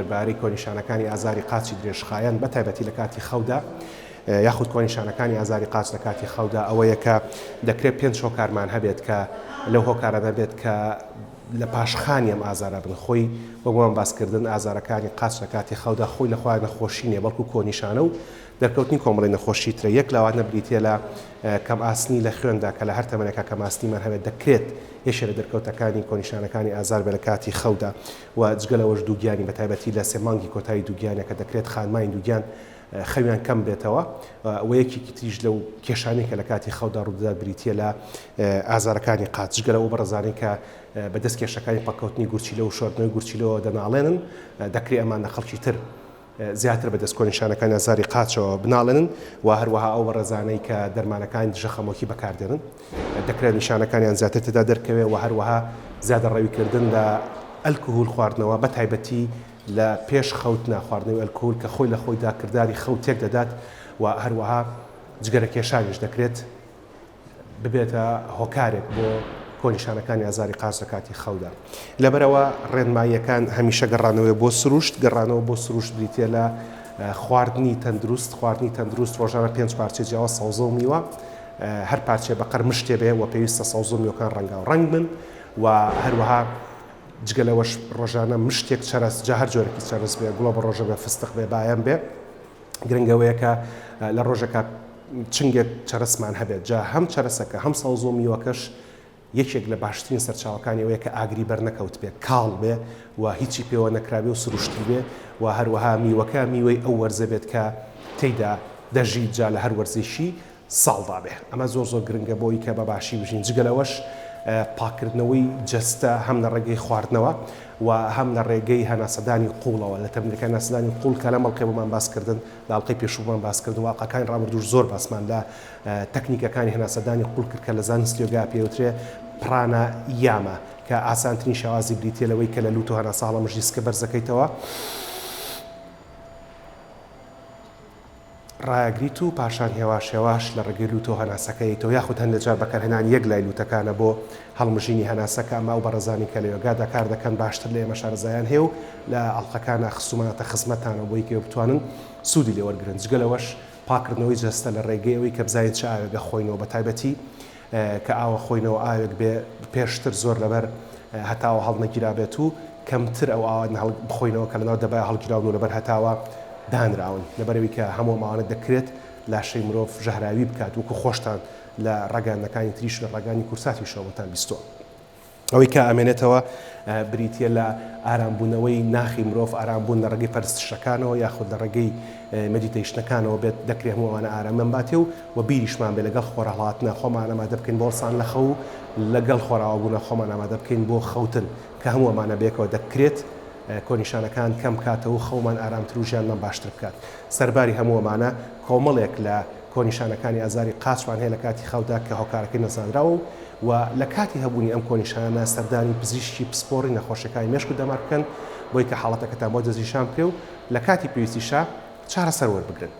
دەربارەی کۆنیشانەکانی ئازاری قاچی درێژخایەن بە تایبەتی لە کاتی خەودا یاخود کۆنیشانەکانی ئازاری قاچ لە کاتی خەودا ئەوەیە کە دەکرێت پێنج هۆکارمان هەبێت کە لەو هۆکارانە بێت کە لە پاشخانی ئەم ئازارە بن خۆی وەک باسکردن ئازارەکانی قاچ لە کاتی خەودا خۆی لە خۆیان نەخۆشی نیە بەڵکو کۆنیشانە و دەرکەوتنی کۆمەڵی نەخۆشی ترە یەک لەوانە بریتیە لە کەم ئاسنی لە خوێندا کە لە هەر تەمەنێکا کەم ئاسنیمان هەبێت دەکرێت یەکێ لە دەرکەوتەکانی کۆنیشانەکانی ئازار بێت لە کاتی خەودا و جگە لەوەش دووگیانی بە تایبەتی لە سێ مانگی کۆتایی دووگیانە کە دەکرێت خانمانی دووگیان خەویان کەم بێتەوە و یەکێکی تریش لەو کێشانەی کە لە کاتی خەودا ڕوودەدات بریتییە لە ئازارەکانی قاچ جگە لەو بەڕێزانەی کە بە دەست کێشەکانی پەککەوتنی گورچیلە و شۆردنەوەی گورچیلەوە دەناڵێنن دەکرێت ئەمان لە خەڵکی تر زیاتر بە دەست کۆنیشانەکانی ئازاری قاچەوە بناڵێنن و هەروەها ئەو بەڕێزانەی کە دەرمانەکانی دژە خەمۆکی بەکاردێنن دەکرێت نیشانەکانیان زیاتر تێدا دەرکەوێت و هەروەها زیادەڕەویکردن لە ئەلکهول خواردنەوە بە تایبەتی لە پێش خەوتنا خواردنەوەی ئەلکهول کە خۆی لە خۆیدا کرداری خەو تێک دەدات و هەروەها جگەرەکێشانیش دەکرێت ببێتە هۆکارێک بۆ کۆنیشانەکانی ئازاری قاچ لە کاتی خەودا. لەبەرئەوە ڕێنماییەکان هەمیشە گەڕانەوەیە بۆ سروشت، گەڕانەوە بۆ سروشت بریتییە لە خواردنی تەندروست، خواردنی تەندروست ڕۆژانە پێنج پارچەی جیاواز سەوزە و میوە، هەر پارچەیە بەقەر مشتێ بێ و پێویستە سەوزە و میوەکان ڕەنگاو ڕەنگ بن و هەروەها جگە لەوەش ڕۆژانە مشتێک چەرەس جا هەر جۆرێکی چەرەس بێ گوڵە بەڕۆژە بێ فستق بێ بایەم بێ گرنگ ئەوەیە کە لە ڕۆژێکا چنگێک چەرەسمان هەبێت جا هەم چەرەسەکە هەم سەوز و میوەکەش یەکێک لە باشترین سەرچاوەکانی ئەوەیە کە ئاگری بەر نەکەوتبێ کاڵ بێ و هیچی پێوە نەکرابێ و سروشتی بێ و هەروەها میوەکە میوەی ئەو وەرزە بێت کە تێیدا دەژیت جا لە هەر وەرزێکی ساڵدا بێ ئەمە زۆر زۆر گرنگە بۆی کە بە باشی بژین جگە لەوەش پاککردنەوەی جەستە هەم لە ڕێگەی خواردنەوە و هەم لە ڕێگەی هەناسەدانی قوڵەوە لە تەمرینەکانی هەناسەدانی قوڵ کە لەم ئەڵقەی بۆمان باس کردن لە ئەڵقەی پێشوو بۆمان باس کردن و ئەڵقەکانی ڕابردووش زۆر باسمان لە تەکنیکەکانی هەناسەدانی قوڵ کرد کە لە زانستی یۆگا پێوترێ پرانا یاما کە ئاسانترین شێوازی بریتیە لەوەی کە لە لوت و هەناسە هەڵەمژی سکە بەرزەکەیتەوە ڕایەگریت و پاشان هێواش هێواش لە ڕێگەی لووتەوە هەناسەکە یەیتەوە یاخود هەندێک جار بەکارهێنانی یەک لای لووتەکانە بۆ هەڵمژینی هەناسە کە ئەمە ئەو بەڕێزانەی کە لە یۆگادا کار دەکەن باشتر لە ئێمە شارەزایان هەیە و لە ئەڵقەکانا خستوومانەتە خزمەتتانەوە بۆی کە بتوانن سوودی لێ وەرگرن جگە لەوەش پاککردنەوەی جەستە لە ڕێگەی ئەوەی کە بزانین چ ئاوێک ئەخۆینەوە بەتایبەتی کە ئاوە خۆینەوە ئاوێک بێ پێشتر زۆر لەبەر هەتاوە هەڵنەگیرابێت و کەمتر ئەو ئاوانە هەڵ بخۆینەوە کە لەناو دەبای هەڵگیراون و لەبەر هەتاوە دانراون لەبەرئەوی کە هەموو ئەم ئاوانە دەکرێت لاشەی مرۆڤ ژەهراوی بکات وەکو خۆشتان لە ڕاگەیاندنەکانی تریش لە ڕاگەیاندنی کورساتیشەوە بۆتان بیستووە. ئەوەی کە ئەمێنێتەوە بریتییە لە ئارامبوونەوەی ناخی مرۆڤ، ئارامبوون لە ڕێگەی پەرستشەکانەوە یاخود لە ڕێگەی meditation ەکانەوە بێت، دەکرێ هەموو ئەوانە ئارامیان باتێ و وە بیریشمان بێ لەگەڵ خۆرهەڵاتنا خۆمان ئامادە بکەین بۆ هەڵسان لە خەو و لەگەڵ خۆراوابوونا خۆمان ئامادە بکەین بۆ خەوتن کە هەموو ئەمانە بەیەکەوە دەکرێت کۆنیشانەکان کەم بکاتەوە و خەومان ئارامتر و ژیانمان باشتر بکات. سەرباری هەموو ئەمانە کۆمەڵێک لە کۆنیشانەکانی ئازاری قاچمان هەیە لە کاتی خەودا کە هۆکارەکەی نەزانراوە و و لە کاتی هەبوونی ئەم کۆنیشانە سەردانی پزیشکی پسپۆڕی نەخۆشیەکانی مێشک و دەمار بکەن بۆی کە حاڵەتەکەتان بۆ دەستنیشان بکرێ و لە کاتی پێویستیشا چارەسەر وەربگرن.